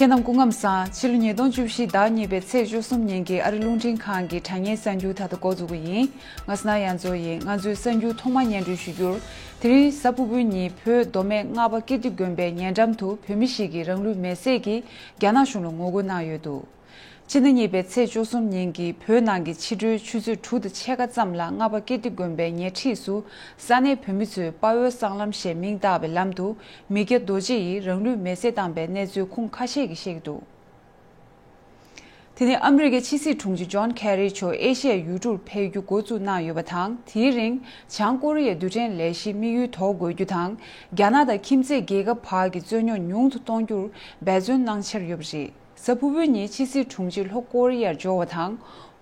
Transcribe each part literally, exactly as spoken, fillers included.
ཁྱེད་རྣམས་སྐུ་ཁམས་བཟང་། ཕྱི་ལོ་ཉིས་སྟོང་བཅུ་བཞི་ཟླ་གཉིས་པའི་ཚེས་བཅུ་གསུམ་ཉིན་གྱི་ཨ་རི་རླུང་འཕྲིན་ཁང་གི་དྲ་བརྙན་གསར་འགྱུར་ད་ལྟ་འགོ་འཛུགས་པ་ཡིན། ང་སྣ་ཡང་མཛོ་ཡིན། ང་ཚོའི་གསར་འགྱུར་ཐོག་མར་སྙན་སྒྲོན་ཞུ་རྒྱུར། དེ་རིང་གཟའ་ཕུར་བུའི་ཉིན་བོད་མདོ་སྨད་རྔ་པ་ཀིརྟི་དགོན་པའི་ཉེ་འགྲམ་དུ་བོད་མི་ཞིག་གིས་རང་ལུས་མེར་སྲེག་གིས་རྒྱ་ནག་གཞུང་ལ་ངོ་རྒོལ་གནང་ཡོད་འདུག་ཕྱི་ཟླ་གཉིས་པའི་ཚེས་བཅུ་གསུམ་ཉིན་གྱི་བོད་ནང་གི་ཕྱི་དྲོའི་ཆུ་ཚོད་དྲུག་དང་ཕྱེད་ཀ་ཙམ་ལ་རྔ་པ་ཀིརྟི་དགོན་པའི་ཉེ་འཁྲིས་སུ་ས་གནས་བོད་མི་ཚོས་དཔའ་བོའི་སྲང་ལམ་ཞེས་མིང་བཏགས་པའི་ལམ་དུ་མི་སྐྱ་རྡོ་རྗེ་ཡིས་རང་ལུས་མེར་སྲེག་བཏང་པའི་གནས་ཚུལ་ཁུངས་ཁ་ཤས་ཀྱིས་བཤད་ཀྱི་འདུག་དེ་ནས་ཨ་མི་རི་ཀའི་ཕྱི་སྲིད་དྲུང་ཆེ་ཇོན་ཁེ་རི་མཆོག་ཨེ་ཤི་ཡའི་ཡུལ་གྲུར་ཕེབས་རྒྱུ་འགོ་བཙུགས་གནང་ཡོད་པ་དང་། དེའི་རིང་བྱང་ཀོ་རི་ཡའི་རྡུལ་ཕྲན་ལས་གཞིའི་དམིགས་ཡུལ་དོར་དགོས་རྒྱུ་དང་། རྒྱ་ནག་དང་ཁྱིམ་མཚེས་རྒྱལ་ཁབ་བར་གྱི་རྩོད་རྙོག་ཉུང་དུ་གཏོང་རྒྱུར་འབད་བརྩོན་གནང་འཆར་ཡོད་པ་རེད། གཟའ་ཕུར་བུའི་ཉིན་ཕྱི་སྲིད་དྲུང་ཆེ་ལྷོ་ཀོ་རི་ཡར་འབྱོར་བ་དང་།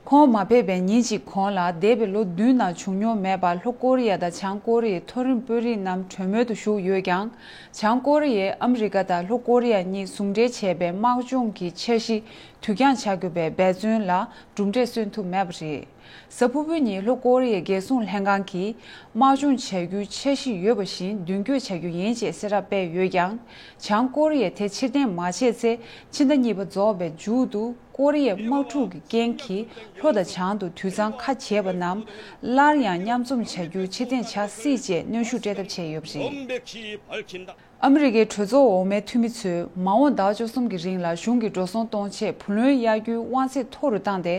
ཁོང་མ་ཕེབས་པའི་ཉིན་གཅིག་གོང་ལ། འདས་པའི་ལོ་བདུན་ནང་བྱུང་མྱོང་མེད་པར་ལྷོ་ཀོ་རི་ཡ་དང་བྱང་ཀོ་རི་ཡའི་མཐོ་རིམ་དཔོན་རིགས་རྣམས་གྲོས་མོལ་དུ་ཞུགས་ཡོད་ཀྱང་། བྱང་ཀོ་རི་ཡས་ཨ་མི་རི་ཀ་དང་ལྷོ་ཀོ་རི་ཡ་གཉིས་ཟུང་འབྲེལ་བྱས་པའི་དམག་སྦྱོང་གི་འཆར་གཞི་དུས་འགྱངས་བྱ་དགོས་པའི་འབད་བརྩོན་ལ་གྲུབ་འབྲས་སོན་ཐུབ་མེད་པ་རེད། གཟའ་ཕུར་བུའི་ཉིན་ལྷོ་ཀོ་རི་ཡའི་རྒྱལ་སྲུང་ལྷན་ཁང་གིས་དམག་སྦྱོང་བྱ་རྒྱུའི་འཆར་གཞི་ཡོད་པ་བཞིན་མདུན་སྐྱོད་བྱ་རྒྱུ་ཡིན་ཅེས་གསལ་བསྒྲགས་སྤེལ་ཡོད་ཀྱང་། བྱང་ཀོ་རི་ཡས་དེ་ཕྱིར་འཐེན་མ་བྱས་ཚེ། ཕྱི་ཟླ་གཉིས་པ་རྫོགས་པའི་མཇུག་ཏུ་ཀོ་རི་ཡའི་དམག་འཁྲུག་གི་རྐྱེན་གྱིས་ལྷོ་དང་བྱང་དུ་དུད་ཚང་ཁ་འབྱེད་པ་རྣམས་སླར་ཡང་མཉམ་འཛོམས་བྱ་རྒྱུ་ཕྱིར་འཐེན་བྱ་སྲིད་ཅེས་གནོན་ཤུགས་སྤྲད་ཐབས་བྱས་ཡོད་པ་རེད། ཨ་མི་རི་ཀའི་གྲོས་ཚོགས་འོག་མའི་འཐུས་མི་ཚོས་མ་འོངས་ཟླ་བ་བཅུ་གསུམ་གྱི་རིང་ལ་གཞུང་གི་འགྲོ་སོང་གཏོང་ཆེད་བུ་ལོན་གཡར་རྒྱུའི་དབང་ཚད་མཐོ་རུ་བཏང་སྟེ།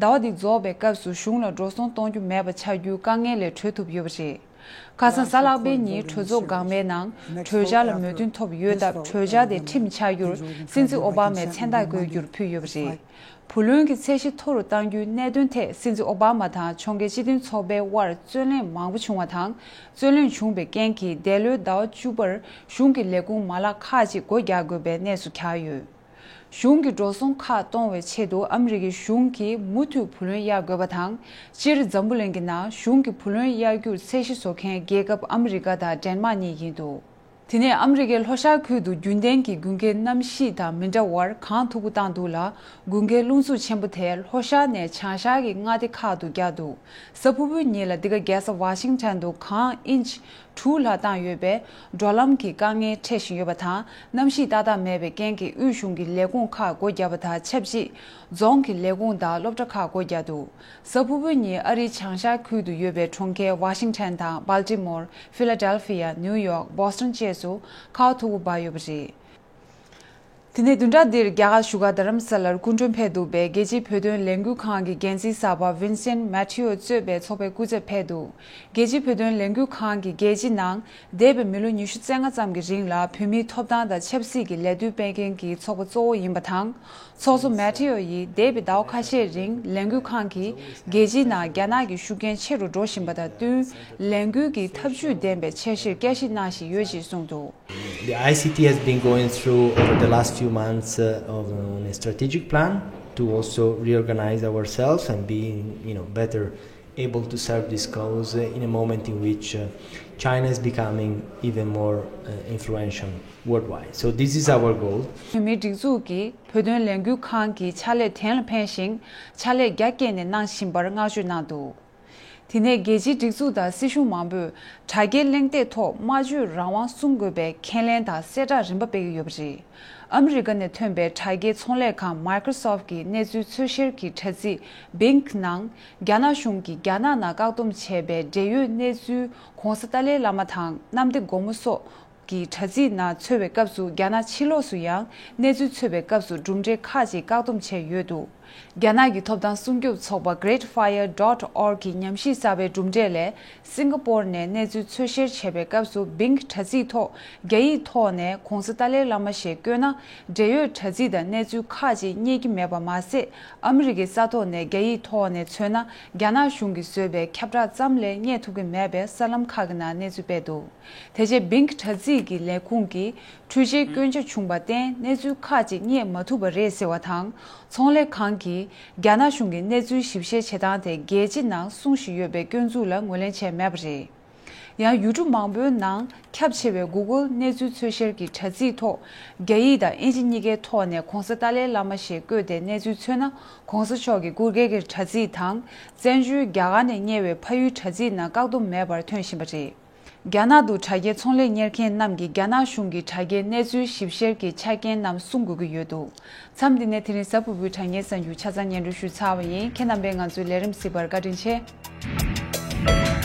ཟླ་བ་འདི་རྫོགས་པའི་སྐབས་སུ་གཞུང་ལ་འགྲོ་སོང་གཏོང་རྒྱུ་མེད་པ་ཆགས་རྒྱུའི་དཀའ་ངལ་ལས་གྲོལ་ཐུབ་ཡོད་པ་རེད། ཁ་སང་གཟའ་ལྷག་པའི་ཉིན་གྲོས་ཚོགས་སྒང་པའི་ནང་གྲོས་འཆར་ལ་མོས་མཐུན་ཐོབ་ཡོད་སྟབས། གྲོས་འཆར་དེ་ཁྲིམས་ཆགས་རྒྱུར་སྲིད་འཛིན་ཨོ་བྷ་མས་མཚན་རྟགས་བཀོད་རྒྱུར་ཕུལ་ཡོད་པ་རེད། བུ་ལོན་གྱི་ཚད་གཞི་མཐོ་རུ་གཏང་རྒྱུའི་གནད་དོན་ཐད་སྲིད་འཛིན་ཨོ་བྷ་མ་དང་ཕྱོགས་འགལ་སྤྱི་མཐུན་ཚོགས་པའི་དབར་རྩོད་གླེང་མང་པོ་བྱུང་བ་དང་། རྩོད་གླེང་བྱུང་བའི་རྐྱེན་གྱིས་འདས་ལོའི་ཟླ་བ་བཅུ་པར་གཞུང་གི་ལས་ཁུངས་མ་ལག་ཁག་ཅིག་སྒོ་རྒྱག་དགོས་པའི་གནས་སུ་གྱར་ཡོད། གཞུང་གི་འགྲོ་སོང་ཁག་གཏོང་བའི་ཆེད་དུ་ཨ་མི་རི་ཀའི་གཞུང་གིས་མུ་མཐུད་བུ་ལོན་གཡར་དགོས་པ་དང་། སྤྱིར་འཛམ་བུ་གླིང་གི་ནང་གཞུང་གི་བུ་ལོན་གཡར་རྒྱུར་ཚད་གཞི་བཟོ་མཁན་རྒྱལ་ཁབ་ཨ་མི་རི་ཀ་དང་ཌེན་མཱག་གཉིས་ཡིན་འདུག་དེ་ནས་ཨ་མི་རི་ཀའི་ལྷོ་ཤར་ཁུལ་དུ་རྒྱུན་ལྡན་གྱི་དགུན་ཁའི་གནམ་གཤིས་དང་མི་འདྲ་བར་གངས་མཐུག་པོ་བཏང་འདུག་ལ། དགུན་ཁའི་རླུང་འཚུབ་ཆེན་པོ་དེས་ལྷོ་ཤར་ནས་བྱང་ཤར་གྱི་མངའ་སྡེ་ཁག་ཏུ་བཀྱགས་འདུག་གཟའ་ཕུར་བུའི་ཉིན་ལ་འདི་ག་རྒྱལ་ས་ཝ་ཤིང་ཊོན་དུ་གངས་ཨིན་ཆི་དྲུག་ལྷག་བཏང་ཡོད་པས། འགྲོ་ལམ་གྱི་དཀའ་ངལ་འཕྲད་བཞིན་ཡོད་པ་དང་། གནམ་གཤིས་ཏག་ཏག་མེད་པའི་རྐྱེན་གྱིས་དབུས་གཞུང་གི་ལས་ཁུངས་ཁག་སྒོ་བརྒྱབ་པ་དང་ཆབས་ཅིག་རྫོང་གི་ལས་ཁུངས་དང་སློབ་གྲྭ་ཁག་སྒོ་བརྒྱབ་འདུག་གཟའ་ཕུར་བུའི་ཉིན་ཨ་རིའི་བྱང་ཤར་ཁུལ་དུ་ཡོད་པའི་གྲོང་ཁྱེར་ཝ་ཤིང་ཊོན་དང་སྦལ་ཏི་མོར། ཕི་ལ་ཌེལ་ཕི་ཡ། ནིའུ་ཡོག་བོ་སི་ཊོན་བཅས་སུ་ཁ་བ་མཐུག་པོ་བབས་ཡོད་པ་རེད། དེ་ནས་བདུན་ཕྲག་འདིར་རྒྱ་གར་བཞུགས་སྒར་རྡ་རམ་ས་ལར་སྐུ་མགྲོན་ཕེབས་འདུག་པས། རྒྱལ་སྤྱིའི་བོད་དོན་ལས་འགུལ་ཁང་གི་འགན་འཛིན་གསར་པ་ཝིན་སེན་མེ་ཐི་ཡོ་གཙོས་པའི་ཚོགས་པའི་སྐུ་ཚབ་ཕེབས་འདུག་རྒྱལ་སྤྱིའི་བོད་དོན་ལས་འགུལ་ཁང་གིས་རྒྱལ་སྤྱི་ནང་འདས་པའི་མི་ལོ་ཉི་ཤུ་རྩ་ལྔ་ཙམ་གྱི་རིང་ལ་བོད་མིའི་ཐོབ་ཐང་དང་ཆབ་སྲིད་ཀྱི་ལས་དོན་སྤེལ་མཁན་གྱི་ཚོགས་པ་གཙོ་བོ་ཡིན་པ་དང་། ཚོགས་གཙོ་མེ་ཐི་ཡོ་ཡིས་འདས་པའི་ཟླ་བ་ཁ་ཤས་རིང་ལས་འགུལ་ཁང་གིས་རྒྱལ་སྤྱིའི་ནང་རྒྱ་ནག་གི་ཤུགས་རྐྱེན་ཆེ་རུ་འགྲོ་བཞིན་པ་དང་བསྟུན། ལས་འགུལ་གྱི་ཐབས་ཇུས་ལྡན་པའི་འཆར་གཞིར་བསྐྱར་ཞིབ་གནང་བཞིན་ཡོད་ཅེས་གསུངས་འདུག The I C T has been going through over the last few months uh, of, on a strategic plan to also reorganize ourselves and be you know better able to serve this cause uh, in a moment in which uh, China is becoming even more uh, influential worldwide. So this is our goal. བོད་མིའི་སྒྲིག་འཛུགས་ཀྱི་བོད་དོན་ལས་འགུལ་ཁང་གི་ཕྱག་ལས་དོན་ལ་ཕན་ཞིང་། ཕྱག་ལས་རྒྱ་བསྐྱེད་ནས་གནང་བཞིན་པར་བསྔགས་བརྗོད་གནང་འདུག་དེ་ནས་རྒྱལ་སྤྱིའི་སྒྲིག་འཛུགས་དང་སྲིད་གཞུང་མང་པོས་དྲ་རྒྱའི་གླེང་སྟེགས་ཐོག་སྨྲ་བརྗོད་རང་དབང་སྲུང་དགོས་པའི་ཁས་ལེན་དང་གསལ་བསྒྲགས་རིམ་པ་སྤེལ་གྱི་ཡོད་པ་རེད། ཨ་མི་རི་ཀ་ནས་ཐོན་པའི་དྲ་རྒྱའི་ཚོང་ལས་ཁང་Microsoft གི་གནས་ཚུལ་འཚོལ་བཤེར་གྱི་དྲ་ཚིགས་Bing ནང་རྒྱ་ནག་གཞུང་གིས་རྒྱ་ནག་ནང་བཀག་སྡོམ་བྱས་པའི་འབྲེལ་ཡོད་གནས་ཚུལ་༧གོང་ས་ཏཱ་ལའི་བླ་མ་དང་གནམ་བདེ་སྒོ་མོ་སོགས་ཀྱི་དྲ་ཚིགས་ནང་འཚོལ་བའི་སྐབས་སུ། རྒྱ་ནག་ཕྱི་ལོགས་སུ་ཡང་གནས་ཚུལ་འཚོལ་བའི་སྐབས་སུ་གྲུབ་འབྲས་ཁག་ཅིག་བཀག་སྡོམ་བྱས་ཡོད་འདུག་རྒྱ་ནག་གི་ཐོབ་ཐང་སྲུང་སྐྱོབ་ཚོགས་པ་Great Fire dot org གི་ཉམས་ཞིབ་གསར་པའི་གྲུབ་འབྲས་ལས། སིང་ག་པོར་ནས་གནས་ཚུལ་འཚོལ་བཤེར་བྱས་པའི་སྐབས་སུ། Bing དྲ་ཚིགས་ཐོག་རྒྱ་ཡིག་ཐོག་ནས་༧གོང་ས་ཏཱ་ལའི་བླ་མ་ཞེས་བཀོད་ན། འབྲེལ་ཡོད་དྲ་ཚིགས་དང་གནས་ཚུལ་ཁག་ཅིག་རྙེད་ཀྱི་མེད་པ་མ་ཟད། ཨ་མི་རི་ཀའི་ས་ཐོག་ནས་རྒྱ་ཡིག་ཐོག་ནས་འཚོལ་ན། རྒྱ་ནག་གཞུང་གིས་བཟོས་པའི་ཁྱབ་བསྒྲགས་ཙམ་ལས་རྙེད་ཐུབ་ཀྱི་མེད་པའི་གསར་ལམ་ཁག་གི་ནང་གནས་ཚུལ་སྤེལ་འདུག་དེ་རྗེས་Bing དྲ་ཚིགས་ཀྱི་ལས་ཁུངས་ཀྱིས་འཕྲུལ་ཆས་སྐྱོན་ཆ་བྱུང་བར་བརྟེན། གནས་ཚུལ་ཁག་ཅིག་རྙེད་མ་ཐུབ་པ་རེད་ཟེར་བ་དང་། ཚོང་ལས་ཁང་གིས་རྒྱ་ནག་གཞུང་གིས་གནས་ཚུལ་ཞིབ་བཤེར་བྱེད་སྟངས་དེ་རྒྱལ་སྤྱི་ནང་སྲུང་བཞིན་ཡོད་པའི་སྐྱོན་འཛུགས་ལ་ངོས་ལེན་བྱས་མེད་པ་རེད། ཡང་ཡུལ་གྲུ་མང་པོའི་ནང་ཁྱབ་ཆེ་བའི་Google གནས་ཚུལ་འཚོལ་བཤེར་གྱི་དྲ་ཚིགས་ཐོག་རྒྱ་ཡིག་དང་ཨིན་ཇི་གཉིས་ཀའི་ཐོག་ནས་༧གོང་ས་ཏཱ་ལའི་བླ་མ་ཞེས་བཀོད་དེ་གནས་ཚུལ་འཚོལ་ན། ༧གོང་ས་མཆོག་གི་སྐུ་སྒེར་གྱི་དྲ་ཚིགས་དང་། བཙན་བྱོལ་རྒྱ་གར་ནས་གཉེར་བའི་ཕ་ཡུལ་དྲ་ཚིགས་ནང་བཀག་སྡོམ་མེད་པར་ཐོན་བཞིན་པ་རེད། རྒྱ་ནག་ཏུ་དྲ་རྒྱའི་ཚོང་ལས་གཉེར་མཁན་རྣམས་ཀྱིས་རྒྱ་ནག་གཞུང་གི་དྲ་རྒྱའི་གནས་ཚུལ་ཞིབ་བཤེར་གྱི་ཆ་རྐྱེན་རྣམས་སྲུང་དགོས་ཀྱི་ཡོད་འདུག་མཚམས་འདི་ནས་དེ་རིང་གཟའ་ཕུར་བུའི་དྲ་བརྙན་གསར་འགྱུར་ཆ་ཚང་སྙན་སྒྲོན་ཞུས་ཚར་བ་ཡིན། ཁྱེད་རྣམ་པས་ང་ཚོའི་ལས་རིམ་གཟིགས་པར་བཀའ་དྲིན་ཆེ།